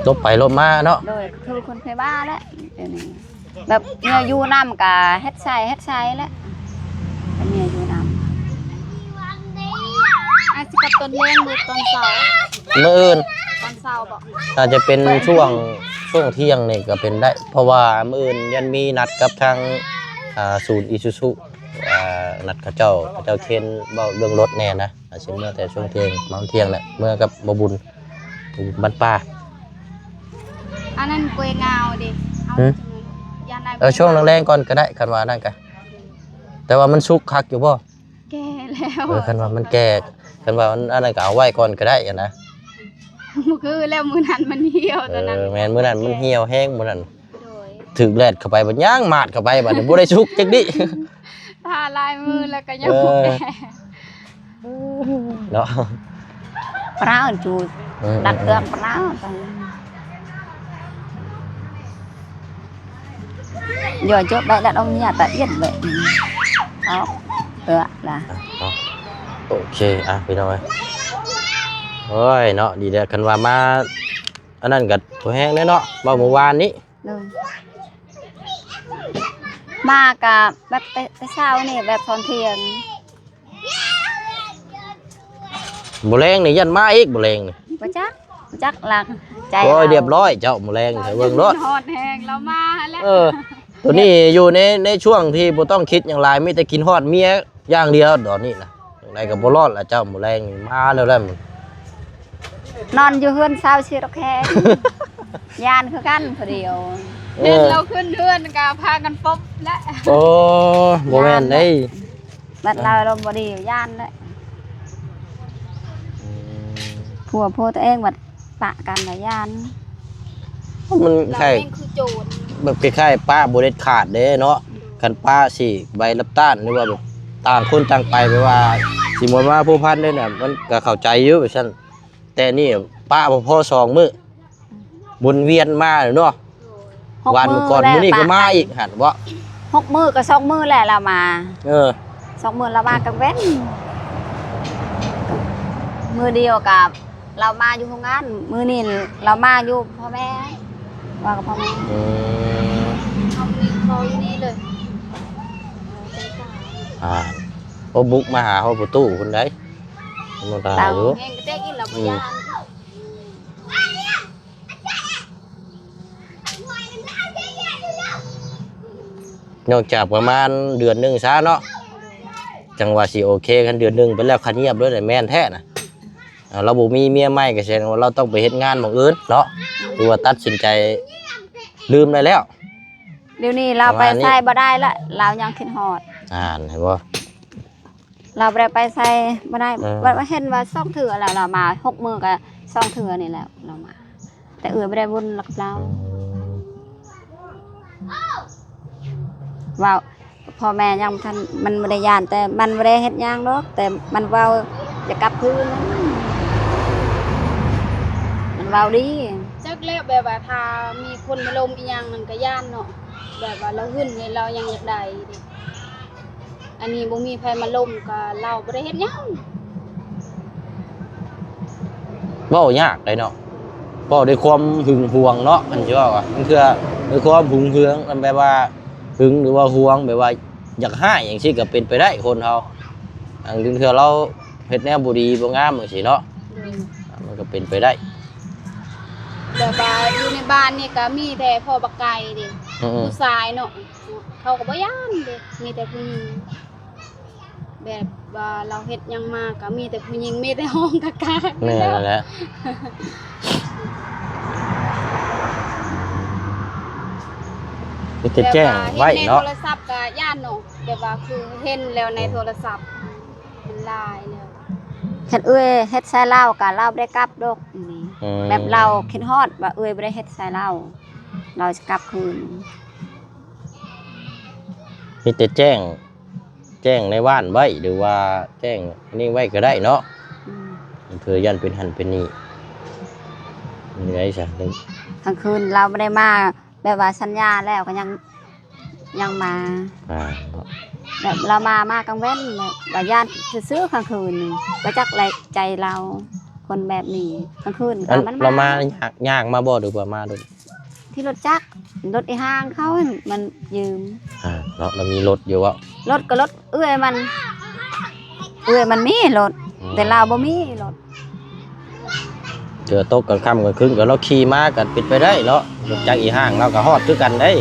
ຫຼົບໄປຫຼົບມາເນາະ. ໂດຍ ຄືຄົນໄພບ້ານແຫຼະ ດຽວນີ້ ແບບເມຍຢູ່ນຳກະເຮັດໃສ່ເຮັດໃສ່ແຫຼະ ເມຍຢູ່ນຳ. ອາດຊິກັບຕອນແລງ ຫຼື ຕອນເຊົ້າ? ມື້ອື່ນ ຕອນເຊົ້າບໍ? ອາດຈະເປັນຊ່ວງ ຊ່ວງທ່ຽງນີ້ກໍເປັນໄດ້ ເພາະວ່າມື້ອື່ນຍັງມີນັດກັບທາງ ອ່າ ສູນອີຊູຊູ ອ່າ ນັດເຂົາເຈົ້າ ເຂົາເຈົ້າເຄນເວົ້າເລື່ອງລົດແດ່ນະ. ອາດຊິເມືອແຕ່ຊ່ວງທ່ຽງ ປະມານທ່ຽງແຫຼະ ເມືອກັບບໍ່ບຸນ ບໍ່ບຸນບ້ານປ່າ. ອັນນັ້ນກ້ວຍງາວເດ ເອົາ ຫືມ ຈັ່ງນັ້ນ ຢ່ານາຍ ເອີ ຊ່ວງແລງໆກ່ອນກໍໄດ້ ຄັນວ່ານັ້ນກະ ແຕ່ວ່າມັນສຸກຄັກຢູ່ບໍ່? ແກ່ແລ້ວ ເອີ ຄັນວ່າມັນແກ່ ຄັນວ່າມັນອັນນັ້ນກໍເອົາໄວ້ກ່ອນກໍໄດ້ຫັ້ນນະ. ຄືແລ້ວມື້ນັ້ນມັນຫ່ຽວ ເອີ ຕອນນັ້ນ ແມ່ນ ມື້ນັ້ນມັນຫ່ຽວແຮງມື້ນັ້ນ. ໂດຍ ຖືກແດດເຂົ້າໄປບັດຍ່າງມາດເຂົ້າໄປ ບັດນີ້ບໍ່ໄດ້ສຸກຈັກດີ້ ຖ້າຫຼາຍມື້ແລ້ວກໍຍັງ ເອີ ບໍ່ແກ່ເນາະ. ປານຈູດ ອືມ ດັດເຄື່ອງປານ ອືມ ຕອນ Yo jop bai lat ong nia ta ien bai. Au, tua la. ເນາະ ໂອເຄ ອ່ະ ພີ່ນ້ອງເອີຍ ໂອ້ຍເນາະ ດີແລ້ວ ຄັນວ່າມາ ອັນນັ້ນກໍບໍ່ແຮງແດ່ເນາະ ເວົ້າມື້ວານນີ້ ໂດຍ ມາກະແບບແຕ່ ແຕ່ເຊົ້ານີ້ ແບບຕອນທ່ຽງ ມື້ແລງນີ້ຢ້ານມາອີກ ມື້ແລງນີ້ ບໍ່ຈັກ ບໍ່ຈັກລະ ໃຈ ໂອ້ຍ ລາວ ລຽບຮ້ອຍເຈົ້າ ມື້ແລງນີ້ ເບິ່ງໂລດ ຮອດແຮງລາວມາຫັ້ນແຫຼະ ເອີ ໂຕນີ້ຢູ່ໃນ ໃນຊ່ວງທີ່ບໍ່ຕ້ອງຄິດຫຍັງຫຼາຍ ມີແຕ່ຄິດຮອດເມຍຢ່າງດຽວ ຕອນນີ້ນະ ຈັ່ງໃດກໍບໍ່ລອດລະເຈົ້າ ມື້ແລງນີ້ມາແລ້ວແຫຼະ ນອນຢູ່ເຮືອນຊາວເຊດອກແຄ ຢ້ານຄືກັນຜູ້ດຽວ ເອີ ເຫັນລາວຂຶ້ນເຮືອນກໍພາກັນປົບແຫຼະ ໂອ້ ບໍ່ແມ່ນເດ້ ບັດລາວອາລົມບໍ່ດີຢ້ານແຫຼະ ອືມ ຜົວ ຜົວຕົວເອງບັດປະກັນລະຢ້ານ ມັນຄ້າຍ ລາວແມ່ນຄືໂຈນ ແບບຄ້າຍໆ ປະບໍ່ເດັດຂາດເດ້ເນາະ ໂດຍ ຄັນປະຊິໃບຮັບຕ້ານ ຫຼືວ່າແບບຕ່າງຄົນຕ່າງໄປ ແບບວ່າຊິບໍ່ມາພົວພັນເດ້ນະ ມັນກໍເຂົ້າໃຈຢູ່ວ່າຊັ້ນ ແຕ່ນີ້ປະບໍ່ພໍສອງມື້ ອືມ ວົນວຽນມາເນາະ ໂດຍ ວັນກ່ອນ ມື້ນີ້ກໍມາອີກຫັ້ນເບາະ ຫົກມື້ກໍສອງມື້ແຫຼະລາວມາ ເອີ ສອງມື້ລາວມາກາງເວັນ ມື້ດຽວກັບລາວມາຢູ່ໂຮງງານ ມື້ນີ້ລາວມາຢູ່ພໍ່ແມ່ ວ່າກັບພໍ່ແມ່ ອືມ ເຮົາມີພໍ່ຢູ່ນີ້ເລີຍ ອ່າ ໂອ້ ບຸກມາຫາຮອດປະຕູພຸ້ນໃດ໋ ທຳມະດາຢູ່ ແຮງກະແຕກອີກລາວບໍ່ຢ້ານ ອືມ ນອກຈາກປະມານເດືອນໜຶ່ງຊະເນາະ ຈັ່ງວ່າຊິໂອເຄ ຄັນເດືອນໜຶ່ງໄປແລ້ວຄັນງຽບເລີຍ ແມ່ນແທ້ນະ ເອີ ລາວບໍ່ມີເມຍໃໝ່ກໍສະແດງວ່າລາວຕ້ອງໄປເຮັດງານໝ່ອງອື່ນເນາະ ຫຼືວ່າຕັດສິນໃຈລືມໄດ້ແລ້ວ ດຽວນີ້ລາວໄປໃສບໍ່ໄດ້ລະ ລາວຍັງຄິດຮອດ ອ່ານ ເຫັນບໍ່? ລາວບໍ່ໄດ້ໄປໃສບໍ່ໄດ້ ເອີ ວ່າ ວ່າເຫັນວ່າສອງເທື່ອແລ້ວ ລາວມາຫົກມື້ກໍສອງເທື່ອນີ້ແຫຼະ ລາວມາ ແຕ່ເອື້ອຍບໍ່ໄດ້ວຸ້ນກັບລາວ ອືມ ເວົ້າ ພໍ່ແມ່ຍັງບໍ່ທັນ ມັນບໍ່ໄດ້ຢ້ານ ແຕ່ມັນບໍ່ໄດ້ເຮັດຫຍັງດອກ ແຕ່ມັນເວົ້າຢາກກັບຄືນ ມັນເວົ້າດີ ຈັກແລ້ວ ແບບວ່າຖ້າມີຄົນມາລົມອີ່ຫຍັງນັ້ນກໍຢ້ານເນາະ ແບບວ່າລາວຫຶງນີ້ ລາວຍັງຢາກໄດ້ເດ້ ອັນນີ້ບໍ່ມີໃຜມາລົມກໍລາວບໍ່ໄດ້ເຮັດຫຍັງ ເວົ້າຍາກໄດເນາະ ເວົ້າດ້ວຍຄວາມຫຶງຫວງເນາະ ຄັນຊິເວົ້າອະ ບາງເທື່ອດ້ວຍຄວາມຫຶງຫວງ ແບບວ່າຫຶງ ຫຼືວ່າຫວງ ແບບວ່າຢາກຮ້າຍຈັ່ງຊີ້ກໍເປັນໄປໄດ້ ຄົນເຮົາ ບາງເທື່ອລາວເຮັດແນວບໍ່ດີບໍ່ງາມຈັ່ງຊີ້ເນາະ ໂດຍ ມັນກໍເປັນໄປໄດ້ ແບບວ່າຢູ່ໃນບ້ານນີ້ກໍມີແຕ່ພໍ່ບັກໄກ່ເດ້ ອືມໆ ຜູ້ຊາຍເນາະ ເຂົາກໍບໍ່ຢ້ານເດ້ ມີແຕ່ຜູ້ຍິງ ແບບວ່າລາວເຮັດຫຍັງມາກໍມີແຕ່ຜູ້ຍິງ ມີແຕ່ຮ້ອງກາກໆ ແມ່ນແລ້ວແຫຼະ ມີແຕ່ແຈ້ງໄວ້ເນາະ ແບບວ່າເຫັນໃນໂທລະສັບກໍຢ້ານເນາະ ແບບວ່າຄືເຫັນແລ້ວໃນ ອືມ ໂທລະສັບ ມັນຫຼາຍແລ້ວ ຄັນເອື້ອຍເຮັດໃສ່ລາວກໍລາວບໍ່ໄດ້ກັບດອກ ອືມ ແບບລາວຄິດຮອດວ່າເອື້ອຍບໍ່ໄດ້ເຮັດໃສ່ລາວ ລາວຈະກັບຄືນ ມີແຕ່ແຈ້ງ ແຈ້ງໃນບ້ານໄວ້ ຫຼືວ່າແຈ້ງນີ້ໄວ້ກໍໄດ້ເນາະ ອືມ ເພື່ອຢ້ານເປັນຫັ້ນເປັນນີ້ ມີໄດ້ຊະ ກາງຄືນລາວບໍ່ໄດ້ມາ ແບບວ່າສັນຍາແລ້ວກໍຍັງ ຍັງມາ ອ່າ ແບບລາວມາ ມາກາງເວັນ ແບບວ່າຢ້ານຊື່ໆ ກາງຄືນນີ້ ບໍ່ຈັກແລະໃຈລາວ ຄົນແບບນີ້ ກາງຄືນກໍມັນມາ ລາວມາ ຍ່າງ ຍ່າງມາບໍ່ ຫຼືວ່າມາລົດ? ທີ່ລົດຈັກ ລົດອີ່ຮ່າງເຂົາມັນຢືມ ອ່າ ເນາະ ລາວມີລົດຢູ່ເບາະ? ລົດກໍລົດເອື້ອຍມັນ ເອື້ອຍມັນມີລົດ ອືມ ແຕ່ລາວບໍ່ມີລົດ ເທື່ອຕົກກາງຄ່ຳກາງຄືນກໍລາວຂີ່ມາກໍເປັນໄປໄດ້ເນາະ ລົດຈັກອີ່ຮ່າງລາວກໍຮອດຄືກັນເດ້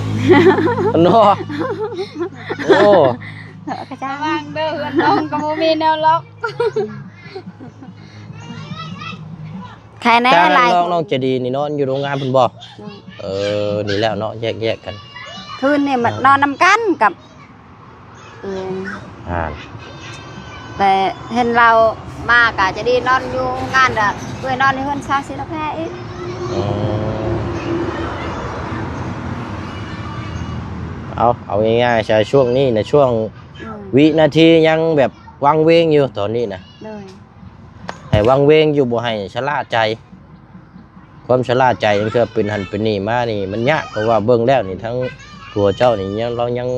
ເນາະ ໂອ້ ກະຈ້າງ ລະວັງເດີ ເຮືອນນ້ອງກໍບໍ່ມີແນວລັອກ. ໃຄແນ່ ແຕ່ວ່າຫຼາຍ ນ້ອງ ນ້ອງໃຈດີນີ້ນອນຢູ່ໂຮງງານພຸ້ນບໍ່? ອືມ ເອີ ນີ້ແລ້ວເນາະ ແຍກໆກັນ ຄືນນີ້ມາ ອ່າ ນອນນຳກັນກັບ ເອີ ອ່າ ແຕ່ເຫັນລາວມາກະໃຈດີນອນຢູ່ໂຮງງານ ເອື້ອຍນອນຢູ່ເຮືອນຊາວສິລະແພອີກ ອືມ ເອົາ ເອົາງ່າຍໆຊະ ຊ່ວງນີ້ນະ ຊ່ວງ ອືມ ວິນາທີຍັງແບບວັງເວງຢູ່ຕອນນີ້ນະ ໂດຍ ໃຫ້ວັງເວງຢູ່ ບໍ່ໃຫ້ຊະລ່າໃຈ ຄວາມຊະລ່າໃຈ ເທື່ອເປັນຫັ້ນເປັນນີ້ມານີ້ມັນຍາກ ເພາະວ່າເບິ່ງແລ້ວນີ້ ທັງ ຕົວເຈົ້ານີ້ຍັງ ລາວຍັງ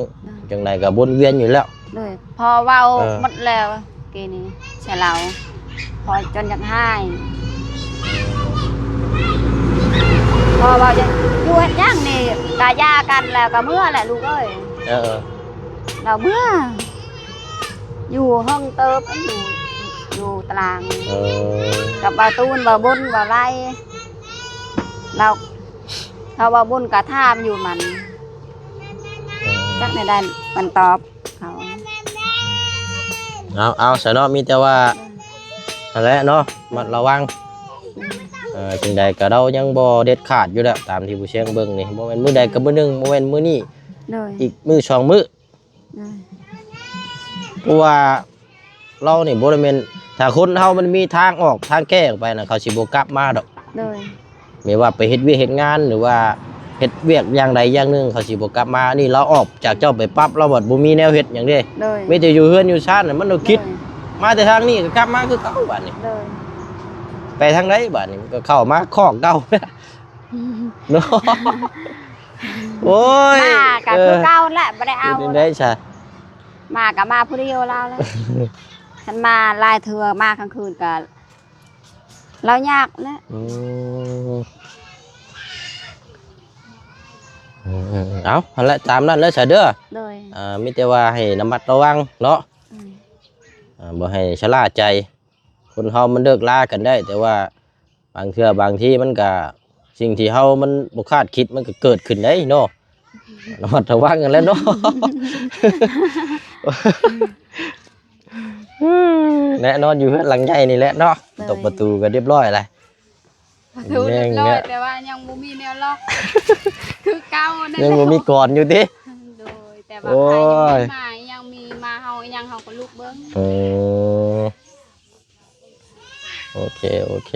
ໂດຍ ຈັ່ງໃດກໍວົນວຽນຢູ່ແລ້ວ ໂດຍ ພໍ່ເວົ້າ ເອີ ໝົດແລ້ວກີ້ນີ້ໃສ່ລາວ ພໍ່ຈົນຢາກຮ້າຍ ພໍ່ເວົ້າ ຢູ່ເຮັດຫຍັງນີ້ ກະຢ່າກັນແລ້ວກະເມືອແຫຼະລູກເອີຍ ເອີ ລາວເມືອ ຢູ່ຫ້ອງເຕີບ ຢູ່ ຢູ່ຕາລາງ ເອີ ກັບບ່າວຕູນ ບ່າວບຸນ ບ່າວໄລ ລາວ ຖ້າວ່າບຸນກໍຖາມຢູ່ມັນ ເອີ ຈັກແນວໃດມັນຕອບເຂົາ ເອົາ ເອົາຊະເນາະ ມີແຕ່ວ່າ ເອີ ຫັ້ນແຫຼະເນາະ ມັດລະວັງ ເອີ ຈັ່ງໃດກໍເຮົາຍັງບໍ່ເດັດຂາດຢູ່ແລ້ວ ຕາມທີ່ຜູ້ຊຽງເບິ່ງນີ້ ບໍ່ແມ່ນມື້ໃດກໍມື້ໜຶ່ງ ບໍ່ແມ່ນມື້ນີ້ ໂດຍ ອີກມື້ສອງມື້ ເອີ ເພາະວ່າເຮົານີ້ບໍ່ໄດ້ແມ່ນ ຖ້າຄົນເຮົາມັນມີທາງອອກທາງແກ້ອອກໄປນະ ເຂົາຊິບໍ່ກັບມາດອກ ໂດຍ ແມ່ນວ່າໄປເຮັດວຽກເຮັດງານ ຫຼືວ່າເຮັດວຽກຢ່າງໃດຢ່າງໜຶ່ງ ເຂົາຊິບໍ່ກັບມາ ອັນນີ້ລາວອອກຈາກເຈົ້າໄປປັບ ລາວບັດບໍ່ມີແນວເຮັດຫຍັງເດ້ ໂດຍ ມີແຕ່ຢູ່ເຮືອນຢູ່ຊານນະ ມັນຕ້ອງຄິດ ໂດຍ ມາແຕ່ທາງນີ້ກໍກັບມາຄືເກົ່າບາດນີ້ ໂດຍ ໄປທາງໃດບາດນີ້ ມັນກໍເຂົ້າມາຄອກເກົ່າ ເນາະ ໂອ້ຍ ມາກໍຄືເກົ່າແຫຼະ ເອີ ບໍ່ໄດ້ເອົາ ເປັນຈັ່ງໃດຊະ ມາກໍມາຜູ້ດຽວລາວແຫຼະ ຄັນມາຫຼາຍເທື່ອ ມາກາງຄືນກໍລາວຍາກແຫຼະ ອືມ ເອົ້າ ຫັ້ນແຫຼະ ຕາມນັ້ນເລີຍຊະເດີ ໂດຍ ອ່າ ມີແຕ່ວ່າໃຫ້ລະມັດລະວັງເນາະ ອືມ ອ່າ ບໍ່ໃຫ້ຊະລ່າໃຈ ຄົນເຮົາມັນເລີກລາກັນໄດ້ ແຕ່ວ່າບາງເທື່ອບາງທີມັນກະ ສິ່ງທີ່ເຮົາມັນບໍ່ຄາດຄິດມັນກະເກີດຂຶ້ນໄດ້ເນາະ ລະມັດລະວັງຫັ້ນແຫຼະເນາະ ແນ່ນອນຢູ່ເຮືອນຫຼັງໃຫຍ່ນີ້ແຫຼະເນາະ ໂດຍ ຕົກປະຕູກໍຮຽບຮ້ອຍແລ້ວ ປະຕູຮຽບຮ້ອຍ ແຕ່ວ່າຍັງບໍ່ມີແນວລັອກ ຄືເກົ່ານັ້ນ ຍັງບໍ່ມີກອນຢູ່ຕິ ໂດຍ ແຕ່ວ່າ ໂອ້ຍ ໃຜຍັງມີມາ ຍັງມີມາເຮົາ ອີ່ຫຍັງເຮົາກໍລຸກເບິ່ງ ເອີ ໂອເຄ ໂອເຄ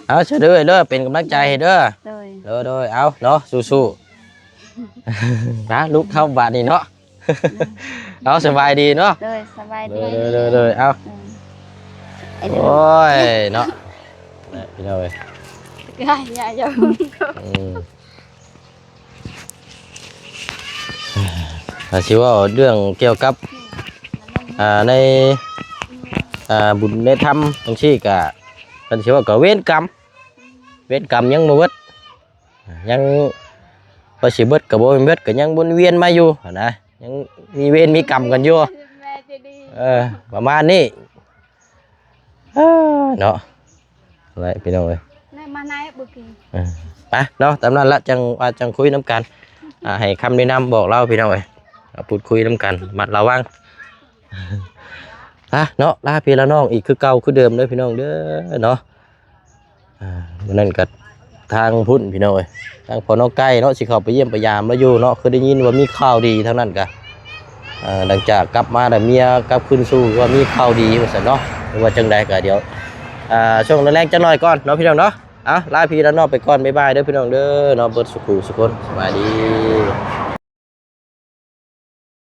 ເອົາຊະເດີ ເດີ ເປັນກຳລັງໃຈໃຫ້ເດີ ໂດຍ ໂດຍ ໂດຍ ເອົາເນາະ ສູ້ໆ ນະ ລຸກເຮົາບາດນີ້ເນາະ ເອົາ ສະບາຍດີເນາະ ໂດຍ ສະບາຍດີ ໂດຍ ໂດຍ ເອົາ ໂອ້ຍ ເນາະ ພີ່ນ້ອງເອີຍ ຢ່າ ຢ່າ ຢ່າ ອືມ ຖ້າຊິເວົ້າເລື່ອງກ່ຽວກັບ ອ່າ ໃນ ອ່າ ບຸນໃນທຳຈັ່ງຊີ້ກະ ຄັນຊິເວົ້າກະເວນກຳ ເວນກຳຍັງບໍ່ເບິດ ຍັງ ວ່າຊິເບິດກະບໍ່ແມ່ນເບິດ ກະຍັງວົນວຽນມາຢູ່ຫັ້ນນະ ຍັງມີເວນມີກຳກັນຢູ່ ແມ່ນແທ້ດີ ເອີ ປະມານນີ້ ເອີ ເນາະ ແຫຼະ ພີ່ນ້ອງເອີຍ ແລ້ວມາໃນບໍ່ກີ້ ເອີ ໄປເນາະ ຕາມນັ້ນລະ ຈັ່ງວ່າຈັ່ງຄຸຍນຳກັນ ອ່າ ໃຫ້ຄຳແນະນຳບອກລາວ ພີ່ນ້ອງເອີຍ ເອົາ ພູດຄຸຍນຳກັນ ລະມັດລະວັງ ໄປເນາະ ລາພີ່ລານ້ອງອີກຄືເກົ່າຄືເດີມເດີ ພີ່ນ້ອງເດີ ເນາະ. ອ່າ ມື້ນັ້ນກໍທາງພຸ້ນພີ່ນ້ອງເອີຍ ທາງພໍ່ນ້ອງໄກ່ເນາະ ຊິເຂົ້າໄປຢ້ຽມໄປຢາມລາວຢູ່ເນາະ ຄືໄດ້ຍິນວ່າມີຂ່າວດີທາງນັ້ນກະ ອ່າ ຫຼັງຈາກກັບມາແລ້ວ ເມຍກັບຄືນສູ່ ວ່າມີຂ່າວດີວ່າຊັ້ນເນາະ ຫຼືວ່າຈັ່ງໃດກໍດຽວ ອ່າ ຊ່ວງແລງໆຈັກໜ້ອຍກ່ອນເນາະ ພີ່ນ້ອງເນາະ. ເອົາ ລາພີ່ລານ້ອງໄປກ່ອນ ບາຍບາຍເດີພີ່ນ້ອງເດີເນາະ ເບິດສູ່ຜູ້ສູ່ຄົນ ສະບາຍດີ.